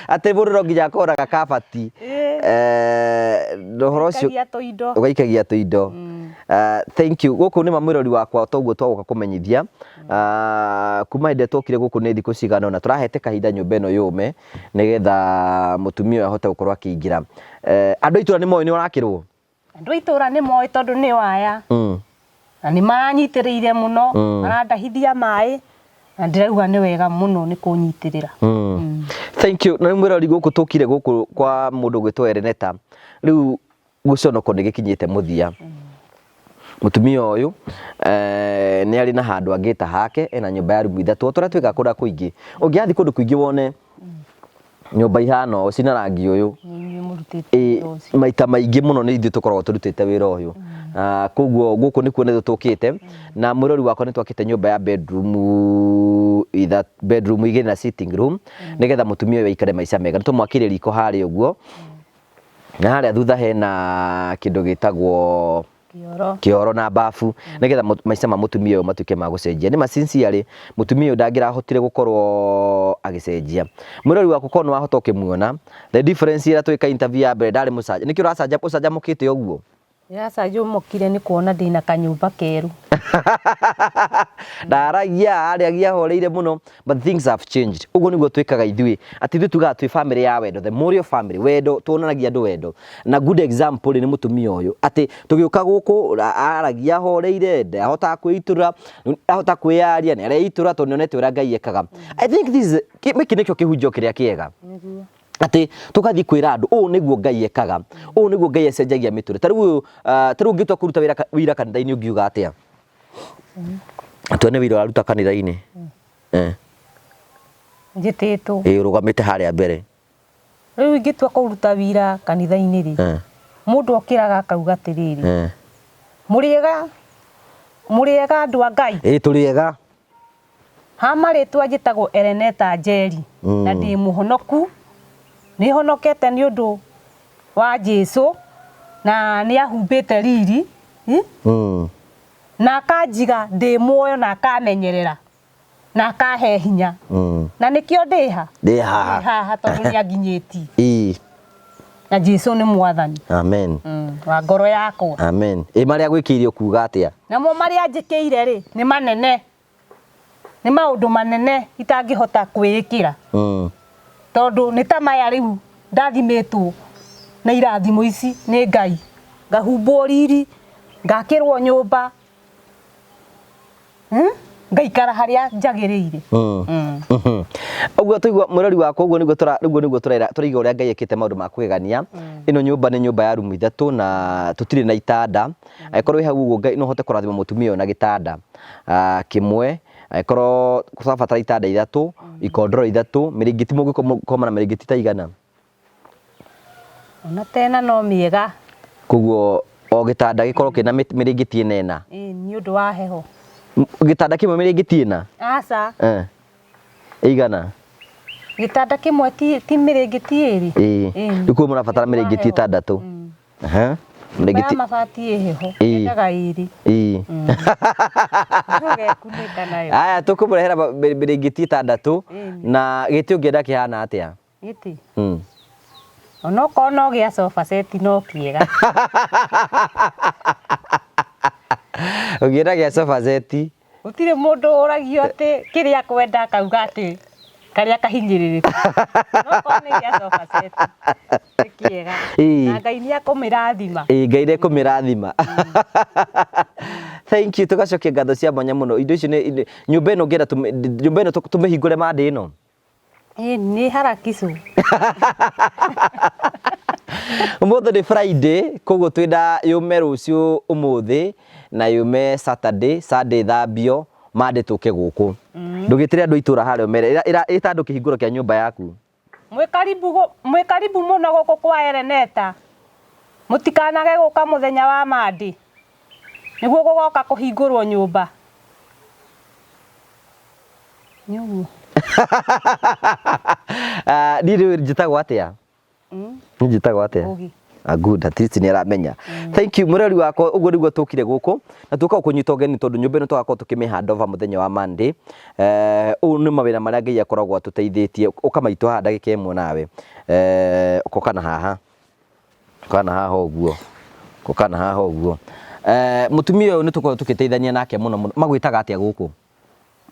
Atĩ mũndũ no nginya akorwo na gakabati. Na ũhoro ũcio Ũgaikagia tũindo. Ũgaikagia tũindo. Thank you. Gũkũ nĩ mwĩrori wakwa, toguo twagoka kũmenyithia. Kuma hĩndĩ ĩrĩa twokire gũkũ nĩ thikũ cigana ũna tũrahete kahinda nyũmba ĩno yũme nĩgetha mũtumia ũyũ ahote gũkorwo akĩingĩra. Andũ a itũra nĩ moĩ nĩ ũrakĩrwo? Andũ a itũra nĩ moĩ tondũ nĩ waya. Na nĩ maranyitĩrĩire mũno, marandahithia maĩ, na ndĩrauga nĩ wega mũno nĩ kũnyitĩrĩra. Thank you. Na rĩu mwĩrori, gũkũ tũkire gũkũ kwa mũndũ ũgwĩtwo Ereneta. Rĩu gũconoko nĩ gĩkinyĩte mũthia. Mũtumia ũyũ eh, nĩ arĩ na handũ angĩta hake, ena nyũmba ya rumu ithatũ, o ta ũrĩa twĩkaga kũrĩa kũingĩ. Ũngĩathiĩ kũndũ kũingĩ wone nyũmba ihana ũũ cina rangi ũyũ. Nĩ inyuĩ mũrutĩte Ĩ, wĩra ũcio. Maita maingĩ mũno nĩ ithuĩ tũkoragwo tũrutĩte wĩra ũyũ. Ah, koguo gũkũ nĩkuo nĩ tũkĩte na mwĩrori wakwa nĩ twakĩte nyũmba ya bedroom bedroom igĩrĩ na sitting room nĩgetha mũtumia ũyũ aikare maica mega. Nĩ tũmwakĩire riko harĩa ũguo na harĩa thutha hena kĩndũ gĩtagwo Kĩoro. Kĩoro na bafu nĩgetha maica ma mũtumia ũyũ matuĩke ma gũcenjia. Nĩ ma sincerely mũtumia ũyũ ndangĩrahotire gũkorwo agĩcenjia. Mwĩrori waku korwo nĩ wahota ũkĩmuona the difference ĩrĩa twĩka interview ya mbere ndarĩ mũcanja nĩkĩ ũracanja ũcanjamũkĩte ũguo? Ndĩracanjamũkire nĩ kuona ndĩna kanyũmba kerũ. Ndaragia arĩagia ahoreire mũno, but things have changed. Ũguo nĩguo twĩkaga ithuĩ, atĩ ithuĩ tugaga twĩ family ya wendo, the Morio family, wendo, tuonanagia andũ wendo. Na good example rĩ nĩ mũtumia ũyũ, atĩ tũgĩũka gũkũ aragia ahoreire, ndahotaga kwĩitũrũra, ahota kwĩyaria, nĩ areitũrũra tondũ nĩonete ũrĩa Ngai ekaga. I think this is, gĩkĩ nĩkĩo kĩhunjio kĩrĩa kĩega. Nĩguo. Atĩ tũgathiĩ kwĩra andũ ũũ nĩguo Ngai ekaga, ũũ nĩguo Ngai acenjagia mĩtũrĩre. Ta rĩu ũyũ, ta rĩu ũngĩtua kũruta wĩra wĩira kanitha-inĩ ũngiuga atĩa? Tuone wĩira ũraruta kanitha-inĩ. Eh. Njĩtĩtwo. Ĩĩ ũrũgamĩte harĩa mbere. Rĩu ingĩtua kũruta wĩira kanitha-inĩ rĩ, mũndũ okĩraga akauga atĩrĩrĩ, mũrĩega, mũrĩega andũ a Ngai? Ĩĩ tũrĩega. Ha marĩtwa njĩtagwo Ereneta Njeri na ndĩ mũhonoku, nĩ honokete nĩ ũndũ wa Jesu na nĩ ahumbĩte riri na akanjiga ndĩ muoyo na akamenyerera na akahe hinya na nĩkĩo ndĩ ha? Ndĩ haha. Ndĩ haha tondũ nĩ anginyĩtie. Ĩĩ. Na Jesu nĩ mwathani. Amen. Wa ngoro yakwa. Amen. Ĩ marĩa agwĩkĩire ũkuga atĩa? Namo marĩa anjĩkĩire rĩ nĩ manene. Nĩ maũndũ manene itangĩhota kwĩĩkĩra. Tondũ nĩ ta maya rĩu ndathimĩtwo na irathimo ici nĩ Ngai. Ngahumbwo riri, ngakĩrwo nyũmba, ngaikara harĩa njagĩrĩire. Ũguo tũigua mwĩrori wakwa, ũguo nĩguo tũra ũguo nĩguo tũrera tũraiga ũrĩa Ngai ekĩte maũndũ ma kũgegania. Ĩno nyũmba nĩ nyũmba ya rumu ithatũ na tũtirĩ na itanda. Angĩkorwo wĩ hau ũguo Ngai no ũhote kũrathima mũtumia ũyũ na gĩtanda kĩmwe. Angĩkorwo tũrabatara itanda ithatũ, ikondoro ithatũ, mĩrĩngĩti mũngĩkoma na mĩrĩngĩti ta igana? Ona ta ĩna no mĩega. Koguo o gĩtanda gĩkorwo kĩna mĩrĩngĩti ĩna ĩna? Ĩĩ nĩ ũndũ wa heho. Gĩtanda kĩmwe mĩrĩngĩti ĩna? Aca. Eh. Ĩigana? Gĩtanda kĩmwe ti mĩrĩngĩti ĩrĩ? Ĩĩ. Rĩu koguo mũrabatara mĩrĩngĩti ĩtandatũ. Aha. Nyũmba ya mabati ĩ heho, yendaga ĩrĩ. Ĩĩ. Ũgekunĩka nayo. Aya tũkũmũrehera mĩrĩngĩti ĩtandatũ na gĩtĩ ũngĩenda kĩhana atĩa? Gĩtĩ? Onokorwo no gĩa sofa set no kĩega. Ũngĩenda gĩa sofa set? Gũtirĩ mũndũ ũragio atĩ kĩrĩa akwenda akauga atĩ karĩa kahinyĩrĩrĩku. No korwo nĩ gĩa sofa set nĩ kĩega. Na Ngai nĩ ekũmĩrathima. Ĩĩ Ngai nĩ ekũmĩrathima. Thank you, tũgacokia ngatho cia mwanya mũno. Indo icio nĩ nyũmba ĩno ũngĩenda nyũmba ĩno tũmĩhingũre Monday ĩno? Ĩĩ nĩ harakicũ. Ũmũthĩ nĩ Friday, koguo twĩna yũme rũciũ ũmũthĩ na yũme Saturday, Sunday thambio, Monday tũke gũkũ. Ndũgĩtĩre andũ a itũra harĩa ũmere, ĩta andũ kĩhingũro kĩa nyũmba yaku. Mwĩ karibu mũno gũkũ kwa Ereneta, mũtikanage gũka mũthenya wa Monday, nĩguo gũgoka kũhingũrwo nyũmba. Nĩ ũguo. Ah, niĩ rĩu njĩtagwo atĩa? Niĩ njĩtagwo atĩa? Ngũgĩ. Ah, good, at least nĩ aramenya. Thank you mũrori wakwa, ũguo nĩguo tũkire gũkũ na tũka kũnyita ũgeni tondũ nyũmba ĩno tũgakorwo tũkĩmĩ hand over mũthenya wa Monday. Eh, ũũ nĩ mawĩra marĩa Ngai akoragwo atũteithĩtie. Ũka maitũ haha ndagĩka ĩmwe nawe. Eh, ũkoka na haha. Ũkoka na haha ũguo. Ũkoka na haha ũguo. Eh, mũtumia ũyũ nĩ tũkoragwo tũgĩteithania nake mũno mũno. Magwĩtaga atĩa gũkũ?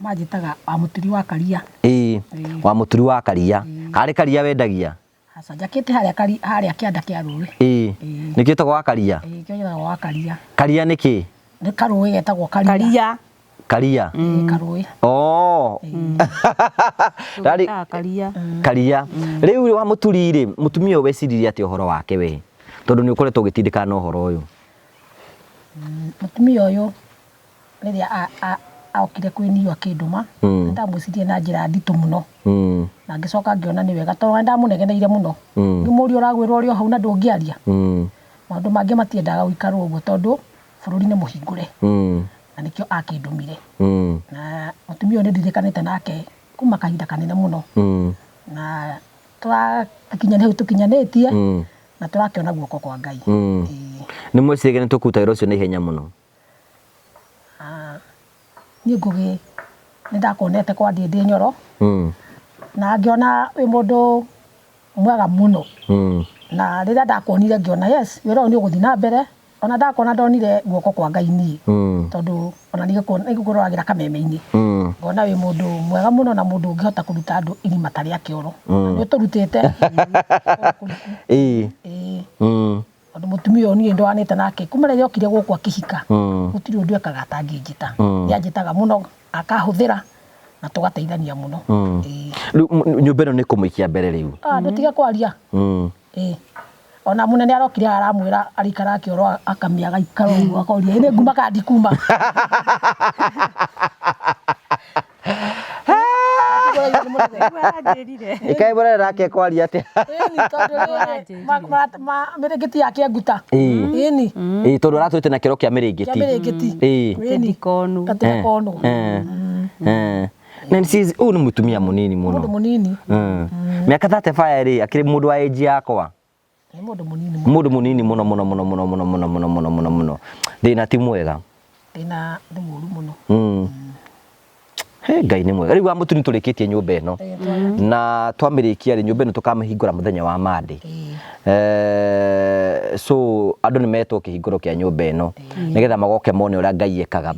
Manjĩtaga wa mũturi wa karia. Ĩĩ, wa mũturi wa karia. Karĩ karia wendagia? Aca, njakĩte harĩa kari, harĩa kĩanda kĩa rũĩ. Ĩĩ. Nĩkĩo wĩtagwo wa karia? Ĩĩ, nĩkĩo njĩtagwo wa karia. Karia nĩ kĩ? Nĩ karũĩ getagwo karia. Karia. Karia? Ĩĩ, karũĩ. Oh. Rari Tũgetaga karia. Karia. Rĩu wa mũturi rĩ, mũtumia ũyũ weciririe atĩa ũhoro wake we? Tondũ nĩ ũkoretwo ũgĩtindĩkana na ũhoro ũyũ. Mũtumia ũyũ rĩrĩa okire kwĩ niĩ akĩndũma, nĩndamwĩcirie na njĩra nditũ mũno. Na ngĩcoka ngĩona nĩ wega tondũ nĩndamũnegeneire mũno. Ngĩmũria, ũragwĩrwo ũrĩ o hau na ndũngĩaria. Maũndũ mangĩ matiendaga gũikarwo ũguo tondũ bũrũri nĩ mũhingũre. Na nĩkĩo akĩndũmire. Na mũtumia ũyũ nĩndirikanĩte nake kuma kahinda kanene mũno. Na tũrakinya nĩ hau tũkinyanĩtie na tũrakĩona guoko kwa Ngai. Ĩĩ. Nĩ mweciragia nĩ tũkũruta wĩra ũcio na ihenya mũno? Niĩ Ngũgĩ nĩ ndakuonete kwa Ndĩndĩ Nyoro na ngĩona wĩ mũndũ mwega mũno. Na rĩrĩa ndakuonire ngĩona yes, wĩra ũyũ nĩ ũgũthiĩ na mbere. Ona ndakuona ndonire guoko kwa Ngai niĩ tondũ ona nĩ ngũkũroragĩra kameme-inĩ. Ngona wĩ mũndũ mwega mũno na mũndũ ũngĩhota kũruta andũ irima ta rĩa kĩoro. Na nĩ ũtũrutĩte kũndũ kũriku. Ĩĩ. Tondũ mũtumia ũyũ niĩ ndwanĩte nake kuma rĩrĩa okire gũkũ akĩhika, gũtirĩ ũndũ ekaga atangĩnjĩta. Nĩ anjĩtaga mũno, akahũthĩra na tũgateithania mũno. Ĩĩ. Rĩu nyũmba ĩno nĩ kũmũikia mbere rĩu? Ah, ndũtige kwaria. Ĩĩ. Ona mũnene arokire aramwĩra araikara kĩoro akamia agaikara ũguo akoria nĩ nguma kana ndikuma. Ĩkaĩ mũnene nake kwaria atĩa? Ĩni tondũ rĩrĩ mĩrĩngĩti yake nguta. Ĩni. Ĩĩ, tondũ aratwĩte na kĩoro kĩa mĩrĩngĩti. Kĩa mĩrĩngĩti. Ĩĩ. Ĩni. Ndikonu. Gatira konwo. Na nĩ ũyũ nĩ mũtumia mũnini mũno. Mũndũ mũnini. Mĩaka 35 rĩ, akĩrĩ mũndũ wa age yakwa. Nĩ mũndũ mũnini mũno. Mũndũ mũnini mũno mũno mũno mũno mũno mũno mũno mũno mũno mũno. Thĩna ti mwega. Thĩna nĩ mũru mũno. He Ngai nĩ mwega. Rĩu wa mũtu nĩ tũrĩkĩtie nyũmba ĩno. Na twamĩrĩkia rĩ, nyũmba ĩno tũkamĩhingũra mũthenya wa Monday. So andũ nĩ metwo kĩhingũro kĩa nyũmba ĩno nĩgetha magoke mone ũrĩa Ngai ekaga.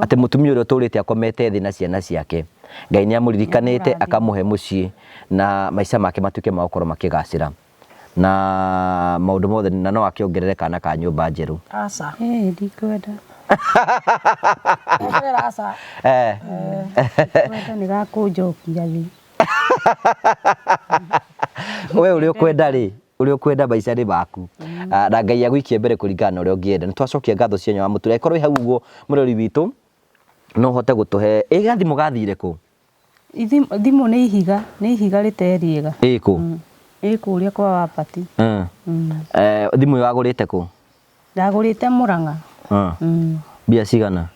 Atĩ mũtumia ũrĩa ũtũrĩte akomete thĩ na ciana ciake, Ngai nĩ amũririkanĩte akamũhe mũciĩ na maica make matuĩke ma gũkorwo makĩgacĩra. Na maũndũ mothe, na no akĩongerere kana ka nyũmba njerũ. Aca. Ĩĩ, ndikwenda. Ongerera aca. Ndikwenda nĩ gakũnjokia thĩ. We ũrĩa ũkwenda rĩ, ũrĩa ũkwenda maica nĩ maku. Na Ngai agũikie mbere kũringana na ũrĩa ũngĩenda. Nĩ twacokia ngatho cia wa mũtũrĩre. Korwo wĩ hau ũguo mũrori witũ, no ũhote gũtũhe ĩ gathimũ gathire kũ? Thimũ nĩ ihiga, nĩ ihiga rĩtarĩ rĩega. Ĩ kũ? Ĩ kũrĩa kwa Wapati. Thimũ ĩyo wagũrĩte kũ? Ndagũrĩte Mũrang'a. Mbia cigana?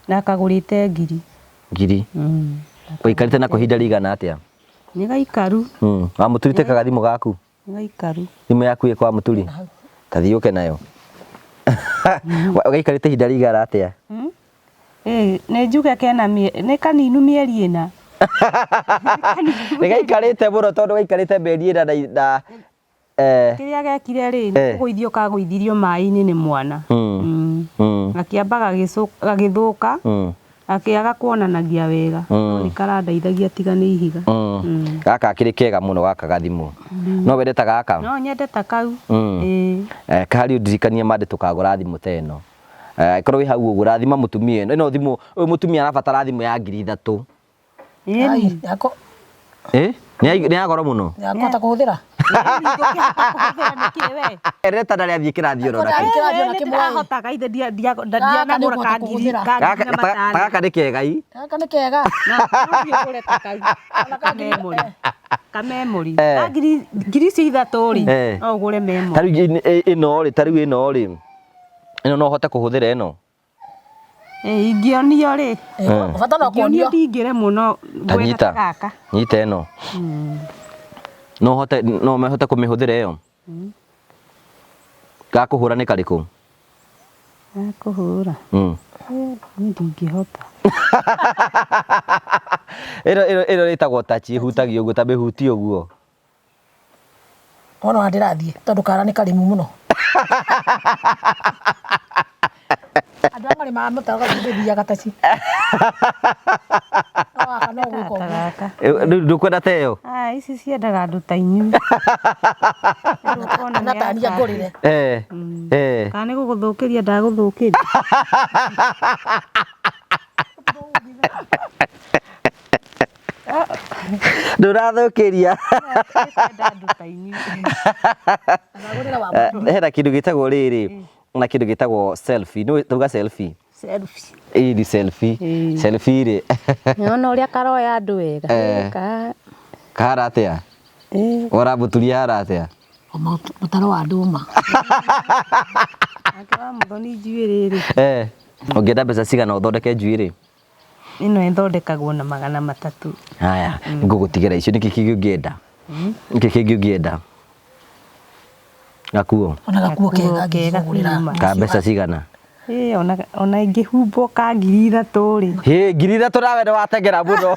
Ndakagũrĩte ngiri. Ngiri? Ũikarĩte nako ihinda rĩigana atĩa? Nĩ gaikaru. Wa Mũturi teka gathimũ gaku? Nĩ gaikaru. Thimũ yaku ĩ kwa Mũturi? Ta thiĩ ũke nayo. Gaikarĩte ihinda rĩigana atĩa? Ĩĩ, nĩ njuge kena nĩ kaninu mĩeri 4. Nĩ gaikarĩte mũno tondũ gaikarĩte mĩeri 4 na Kĩrĩa gekire rĩ, nĩ kũgũithio kagũithirio maĩ-inĩ nĩ mwana. Gakĩamba gagĩthũka, gakĩaga kuonanagia wega, no nĩ karandeithagia tiga nĩ ihiga. Gaka gakĩrĩ kega mũno gaka gathimũ. No wende ta gaka? No nyende ta kau. Ĩĩ. Kahari ũndirikanie mande tũkagũra thimũ ta ĩno. Angĩkorwo wĩ hau ũguo rathima mũtumia ĩno. Ĩno thimũ, ũyũ mũtumia arabatara thimũ ya ngiri 3. Ĩni. Ĩ? Nĩ ya goro mũno? Ya kũhota kũhũthĩra. Ereta ndarĩ athiĩ kĩrathi oro nakĩ. Nĩ ndĩrahotaga ithe ndianagũra ka ngiri na matano. Ta gaka nĩ kega ii. Gaka nĩ kega. No thiĩ ũgũre ta kau. Ka memory. Ka ngiri icio 3 rĩ, no ũgũre memory. Ta rĩu ĩno rĩ, ta rĩu ĩno rĩ, ĩno no ũhote kũhũthĩra ĩno? Ĩĩ, ingĩonio rĩ. Bata no Ingĩonio kuonio. ndingĩremwo no Ta ngwenda nyita. ta gaka. Nyita ĩno. No ũhote, no ũhote kũmĩhũthĩra ĩyo? Gakũhũra nĩ karĩkũ? Gakũhũra? Niĩ ndingĩhota. Ĩno ĩno ĩno ĩtagwo touch, ĩhutagia ũguo ta mĩhutie ũguo. Wona ndĩrathiĩ tondũ kara nĩ karĩmu mũno. Andũ arĩa marĩmaga mũtaro gathiaga taci. No gaka no gwĩka Ta ũguo. gaka. Rĩu ndũkwenda ta ĩyo? Ah, ici ciendaga andũ ta inyuĩ. Rĩu ũkona Kana nĩ tania yaka. ngũrĩre. Kana nĩ gũgũthũkĩria ndagũthũkĩria. Ndũrathũkĩria. Ĩkwenda andũ ta inyuĩ. Ndagũrĩra wa Hena kĩndũ gĩtagwo rĩrĩ. na kĩndũ gĩtagwo selfie. Nĩ tauga selfie. Selfie. Ĩĩ ni selfie. Ĩĩ. Selfie rĩ. Nĩwona ũrĩa karoya andũ wega. Eh. Ka Kahana atĩa? Eh. Ũramũturia hana atĩa? Mũtaro wa ndũma. Nake wa mũthoni njuĩrĩ rĩ. Eh. Ũngĩenda mbeca cigana ũthondeke njuĩrĩ? Ĩno ĩthondekagwo na 300. Haya, ngũgũtigĩra icio. Nĩkĩ kĩngĩ ũngĩenda? Nĩkĩ kĩngĩ ũngĩenda? Gakuo. Ona gakuo kega kega ngĩkũgũrĩra. kuma. Ka mbeca cigana? Ĩ ona ingĩhumbwo ka 3,000 rĩ. Hĩ, 3,000 nawe nĩ watengera mũno.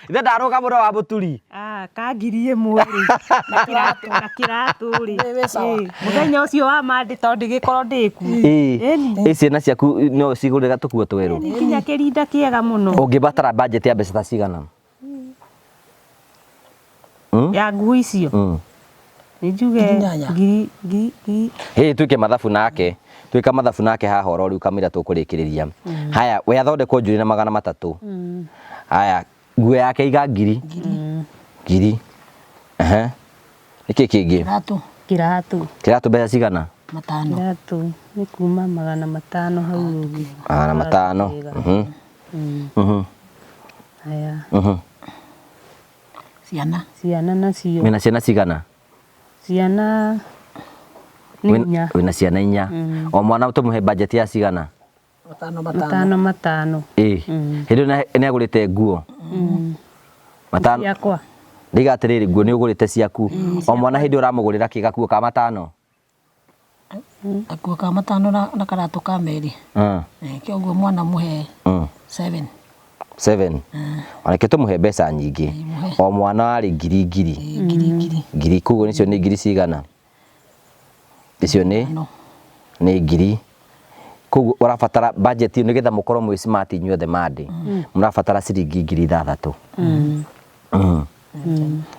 Ithe ndarũga mũno wa mũturi. Ah, ka 1,000 rĩ. Na kĩratũ, na kĩratũ rĩ. Wĩ sawa. Ĩ, mũthenya ũcio wa Monday tondũ ndĩgĩkorwo ndĩkuo. Ĩ, Ĩni. ĩ ciana ciaku no cigũrĩra tũkuo twerũ. Nĩ nginya kĩrinda kĩega mũno. Ũngĩbatara budget ya mbeca ta cigana? Ya nguo icio. Nĩ njuge 8,000. ngiri ngiri ngiri Hĩ, twĩke mathabu nake. Twĩka mathabu nake haha oro rĩu kamũira tũkũrĩkĩrĩria. Haya, we athondekwo njuĩrĩ na 300. Haya, nguo yake iga ngiri. Ngiri. Ehe. Nĩkĩ kĩngĩ? Kiratũ. Kiratũ. Kiratũ mbeca cigana? 500. Kiratũ nĩ kuma 500 hau ũguo. 500. Haya. Ciana. Ciana nacio. Wĩna ciana cigana? Ciana nĩ inya. Wĩna ciana inya. O mwana tũmũhe budget ya cigana? 500 500. 5 5. Ĩ. Hĩndĩ ĩyo nĩ agũrĩte nguo. 500. Ciakwa. Ndiga atĩrĩrĩ, nguo nĩ ũgũrĩte ciaku. O mwana hĩndĩ ĩyo ũramũgũrĩra kĩ gakuo ka 500? Gakuo ka 500 na karatũ ka 2. Kĩoguo mwana mũhe 7. 7. Onake tũmũhe mbeca nyingĩ. O mwana arĩ ngiri ngiri. Ngiri ngiri. Ngiri, koguo nicio nĩ ngiri cigana? Icio nĩ nĩ ngiri. Koguo ũrabatara budget ĩyo nĩgetha mũkorwo mwĩ smart inyuothe Monday. Mũrabatara ciringi 6,000.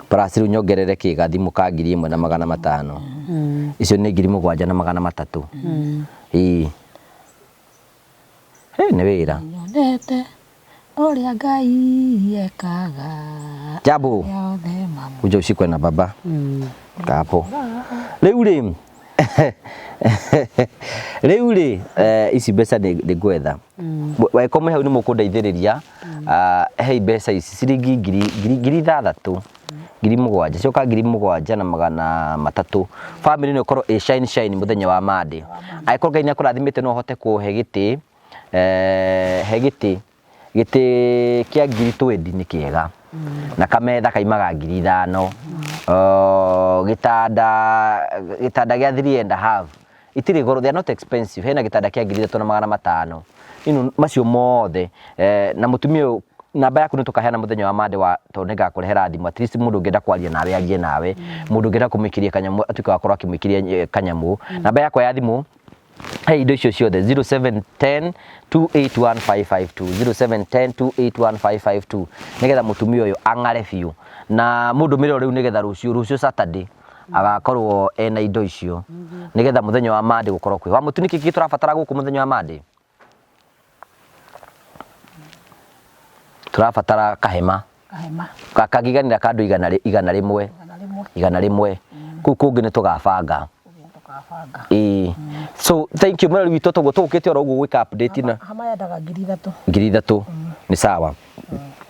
Plus rĩu nyongerere kĩ gathimũ ka 1,500. Icio nĩ 7,300. Ĩĩ. Hĩ, nĩ wĩra. Nyonete ũrĩa Ngai ekaga. Jambo. Yothe mamu. Kuja ushikwe na baba. Kapo. Rĩu rĩ. Rĩu rĩ, ici mbeca nĩ ngwetha. Weko mwĩ hau nĩ mũkũndeithĩrĩria. Hei mbeca ici ciringi ngiri 6, 7,000, coka 7,300. Family no ĩkorwo ĩ shine shine mũthenya wa Monday. Angĩkorwo Ngai nĩ akũrathimĩte no ũhote kũhe gĩtĩ, he gĩtĩ, gĩtĩ kĩa 20,000 nĩ kĩega. Na kametha kaimaga 5,000. Gĩtanda gĩa 3.5. Itirĩ goro, they are not expensive. Hena gĩtanda kĩa 3,500. Ino macio mothe, na mũtumia ũyũ namba yaku nĩ tũkaheana mũthenya wa Monday wa tondũ nĩngakũrehera thimũ. At least mũndũ ũngĩenda kwaria nawe arie nawe. Mũndũ ũngĩenda kũmũikĩria kanyamũ atuĩke wa gũkorwo akĩmũikĩria kanyamũ. Namba yakwa ya thimũ Hey, indo icio ciothe 0710 281552 0710 281552 nigetha mutumia uyu ang'are biũ na mundu mĩre rĩu nigetha rũciũ Saturday agakorwo ena indo icio nigetha muthenya wa Monday gukorwo kwi wa mutu. Niki tũrabatara gũkũ muthenya wa Monday? Tũrabatara kahema. Kahema. Kangĩiganĩra kandũ igana rĩmwe. Igana rĩmwe. Kũu kũngĩ nĩ tũgabanga. Ĩĩ. So thank you mũrori witũ toguo tũgũkĩte oro ũguo gwĩka update na Hama yendaga 3,000. 3,000 nĩ sawa.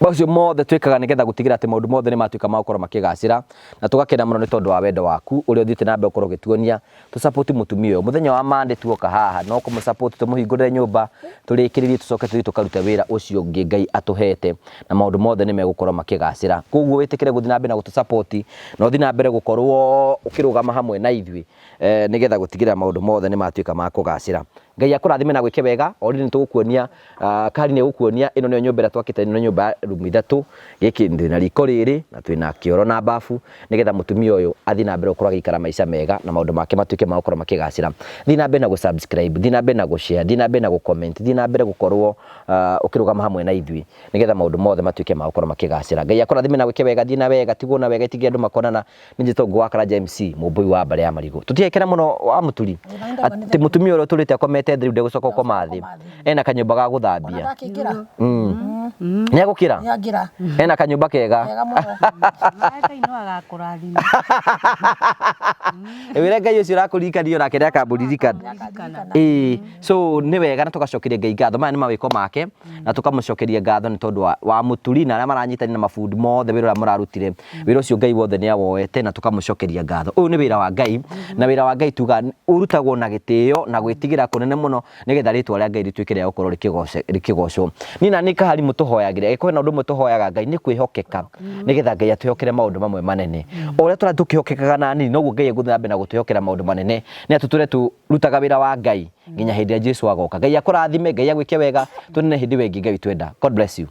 Macio mothe twĩkaga nĩgetha gũtigĩrĩra atĩ maũndũ mothe nĩ matuĩka ma gũkorwo makĩgacĩra na tũgakena mũno nĩ tondũ wa wendo waku ũrĩa ũthiĩte na mbere gũkorwo ũgĩtuonia tũ support mũtumia ũyũ. Mũthenya wa Monday tuoka haha no kũmũ support tũmũhingũrĩre nyũmba tũrĩkĩrĩrie tũcoke tũthiĩ tũkarute wĩra ũcio ũngĩ Ngai atũhete na maũndũ mothe nĩ megũkorwo makĩgacĩra. Koguo wĩtĩkĩre gũthiĩ na mbere na gũtũ support na ũthiĩ na mbere gũkorwo ũkĩrũgama hamwe na ithuĩ nĩgetha gũtigĩrĩra maũndũ mothe nĩ matuĩka ma kũgacĩra. Ngai akũrathime na gwĩke wega. O rĩrĩ nĩ tũgũkuonia, kari nĩ gũkuonia ĩno nĩyo nyũmba ĩrĩa twakĩte, ĩno nĩ nyũmba ya rumu 3, gĩkĩ ndĩ na riko rĩrĩ na twĩna kĩoro na bafu nĩgetha mũtumia ũyũ athiĩ na mbere gũkorwo agĩikara maica mega na maũndũ make matuĩke ma gũkorwo makĩgacĩra. Thiĩ na mbere na gũ-subscribe, thiĩ na mbere na gũ-share, thiĩ na mbere na gũ-comment, thiĩ na mbere gũkorwo ũkĩrũgama hamwe na ithuĩ nĩgetha maũndũ mothe matuĩke ma gũkorwo makĩgacĩra. Ngai akũrathime na gwĩke wega, thiĩ na wega, tigwo na wega, itige andũ makonana. Nĩ njĩtagwo Ngũgũ wa Karanja MC, mũmbũi wa mbarĩ ya marigũ. Tũtigekena mũno wa mũturi atĩ mũtumia ũrĩa ũtũrĩte akomete thĩ rĩu ndegũcoka gũkoma thĩ, ena kanyũmba ga gũthambia. Nĩ egũkĩra? Nĩangĩra. Nĩangĩra. Ena kanyũmba kega. Kega mũno. Ngai no agakũrathima. Wĩre Ngai ũcio ũrakũririkania onake nĩakamũririkana. Ĩĩ, so nĩ wega na tũgacokeria Ngai ngatho. Maya nĩ mawĩko make na tũkamũcokeria ngatho nĩ tondũ wa, wa mũturi na arĩa maranyitanĩra na mabundi mothe wĩra ũrĩa mũrarutire. Wĩra ũcio Ngai wothe nĩ awoete na tũkamũcokeria ngatho. Ũyũ nĩ wĩra wa Ngai na wĩra wa Ngai tuga ũrutagwo na gĩtĩo na gwĩtigĩra kũnene mũno nĩgetha rĩtwa rĩa Ngai rĩtuĩke rĩa gũkorwo rĩkĩgocwo. Niĩ na niĩ kahari mũtũhoyagĩre, angĩkorwo hena ũndũ ũmwe tũhoyaga Ngai nĩ kwĩhokeka, nĩgetha Ngai atwĩhokere maũndũ mamwe manene. O ũrĩa tũrathiĩ tũkĩhokekaga na nini, noguo Ngai egũthiĩ na mbere na gũtwĩhokera maũndũ manene, nĩ atĩ tũtũre tũrutaga wĩra wa Ngai nginya hĩndĩ ĩrĩa Jesu agoka. Ngai akũrathime, Ngai agwĩke wega, tuonane hĩndĩ ĩyo ĩngĩ Ngai witũ enda. God bless you.